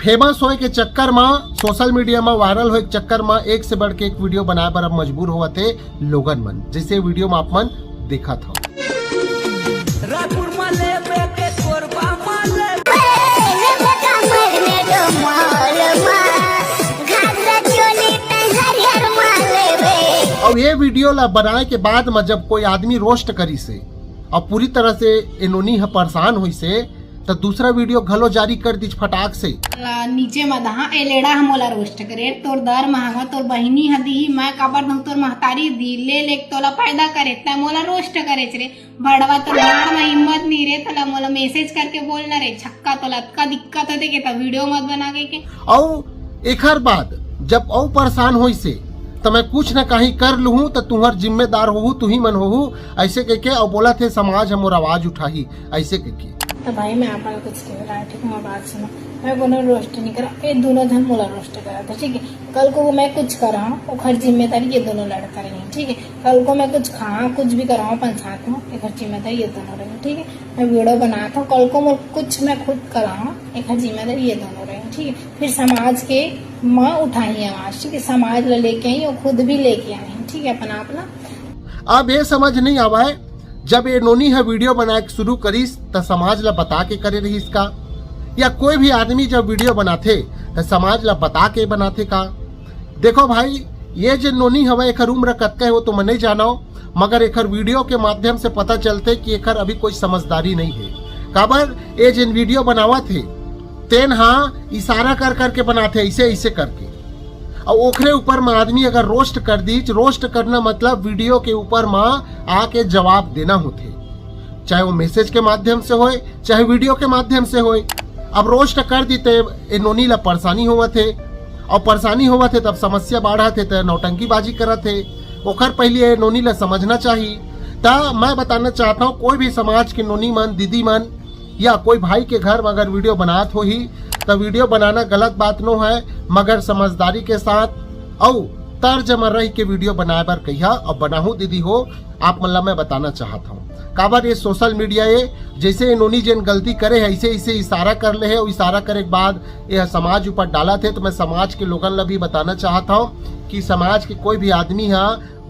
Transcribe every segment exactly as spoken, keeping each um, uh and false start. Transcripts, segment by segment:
Famous होए के चक्कर म, सोशल मीडिया म वायरल होए के चक्कर म एक से बढ़ के एक वीडियो बनाए बर अब मजबूर होवत हे लोगन मन, जैसे वीडियो म आप मन देखत हव। रायपुर म लेबे के कोरबा म लेबे। अब ये वीडियो ला बनाए के बाद म जब कोई आदमी रोस्ट करिस हे, अब पूरी तरह से ए नोनी ह परेशान होइस हे, त दूसरा वीडियो घलो जारी कर दीस फटाक से। ला नीचे म दहा, ए लेड़ा ह मोला रोस्ट करे, तोर दर म हवा, तोर बहिनी ह दिही, मैं काबर दहूं, तोर महतारी दी, ले ले तोला पैदा करे, तै मोला रोस्ट करेच रे। भड़वा तोर भाड़ म हिम्मत नहीं रे, तोला मोला मैसेज करके बोलना रे, छक्का तोला अतका दिक्कत होथे के त वीडियो मत बना के, के। अउ एखर बाद जब अउ परेशान होइस हे, त मैं कुछ न कहीं कर लूहूं, त तुहर जिम्मेदार होहू, तुही मन होहू, ऐसे कहिके। अउ बोलत हे, समाज ह मोर आवाज उठाही, ऐसे कहिके। तो भाई, मैं आप लोग कुछ कह रहा है, ठीक है, मैं बात सुनो। मैं कोनो रोस्ट नहीं करा, ये दोनों जन मोला रोस्ट करा था, ठीक है। कल को मैं कुछ करा हूँ, ओखर जिम्मेदारी ये दोनों लड़का रही, ठीक है। कल को मैं कुछ खा, कुछ भी करा हूँ अपन साथ में, एकर जिम्मेदारी ये दोनों रही, ठीक है। मैं वीडियो बनाता हूँ, कल को मैं कुछ मैं खुद करा हूँ, एकर जिम्मेदारी ये दोनों रही, ठीक है। फिर समाज के माँ उठाई आवाज, ठीक है, समाज ला लेके आई और खुद भी लेके आई, ठीक है, अपन आप ला। अब ये समझ नहीं आवा है, जब ये नोनी ह वीडियो बनाए के शुरू करिस, त समाज ला बता के करे रहिस का, या कोई भी आदमी जब वीडियो बनाथे, त समाज ला बता के बनाथे का? देखो भाई, ये जे नोनी हवय, एकर उम्र कतका हे, वो तो मैं नहीं जानव, मगर एकर वीडियो के माध्यम से पता चलथे कि एकर अभी कोई समझदारी नहीं हे। काबर, ये जेन वीडियो बनावत हे, तेन हा इशारा कर करके बनाथे, ऐसे, ऐसे करके। अउ ओखरे ऊपर म आदमी अगर रोस्ट कर दीच, रोस्ट करना मतलब वीडियो के ऊपर म आके जवाब देना होथे, चाहे वो मैसेज के माध्यम से होए, चाहे वीडियो के माध्यम से होए। अब रोस्ट कर दी त ए नोनी ला परेशानी होवत हे, अउ परेशानी होवत हे तब समस्या बाढ़त हे, त नौटंकीबाजी करत हे। ओखर पहले ए नोनी ला समझना चाही। त मैं बताना चाहता हूँ, कोई भी समाज के नोनी मन, दीदी मन, या कोई भाई के घर में अगर वीडियो बनात होही, त वीडियो बनाना गलत बात नो है, मगर समझदारी के साथ अउ तर्ज म रह के वीडियो बनाए बर कहिहा। अउ बनाहू दीदी हो, आप मन ला मैं बताना चाहत हूँ, काबर ये सोशल मीडिया ये, जैसे ये नोनी जेन गलती करे है, ऐसे, ऐसे इशारा कर ले है, अउ इशारा करे के बाद ये समाज ऊपर डालत हे, तो मैं समाज के लोगन ला भी बताना चाहत हूँ कि समाज के कोई भी आदमी हा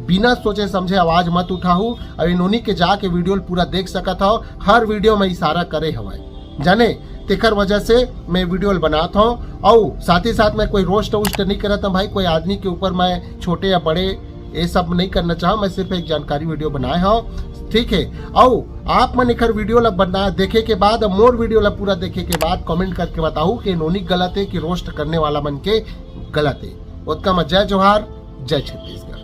बिना सोचे समझे आवाज मत उठाहू। अउ ये नोनी के जाके वीडियो ल पूरा देख सकत हव, हर वीडियो में इशारा करे हवय, जाने, तेकर वजह से मैं वीडियो ल बनात हव। अउ साथ ही साथ मैं कोई रोस्ट वोस्ट नहीं करत हूँ भाई, कोई आदमी के ऊपर मैं छोटे या बड़े ये सब नहीं करना चाहूँ, मैं सिर्फ एक जानकारी वीडियो बनाए हव, ठीक है। अउ आप मन एकर वीडियो ला बना देखे के बाद, मोर वीडियो ला पूरा देखे के बाद कमेंट करके बताहू कि नोनी गलत है कि रोस्ट करने वाला मन के गलत है। ओतका में जय जोहार, जय छत्तीसगढ़।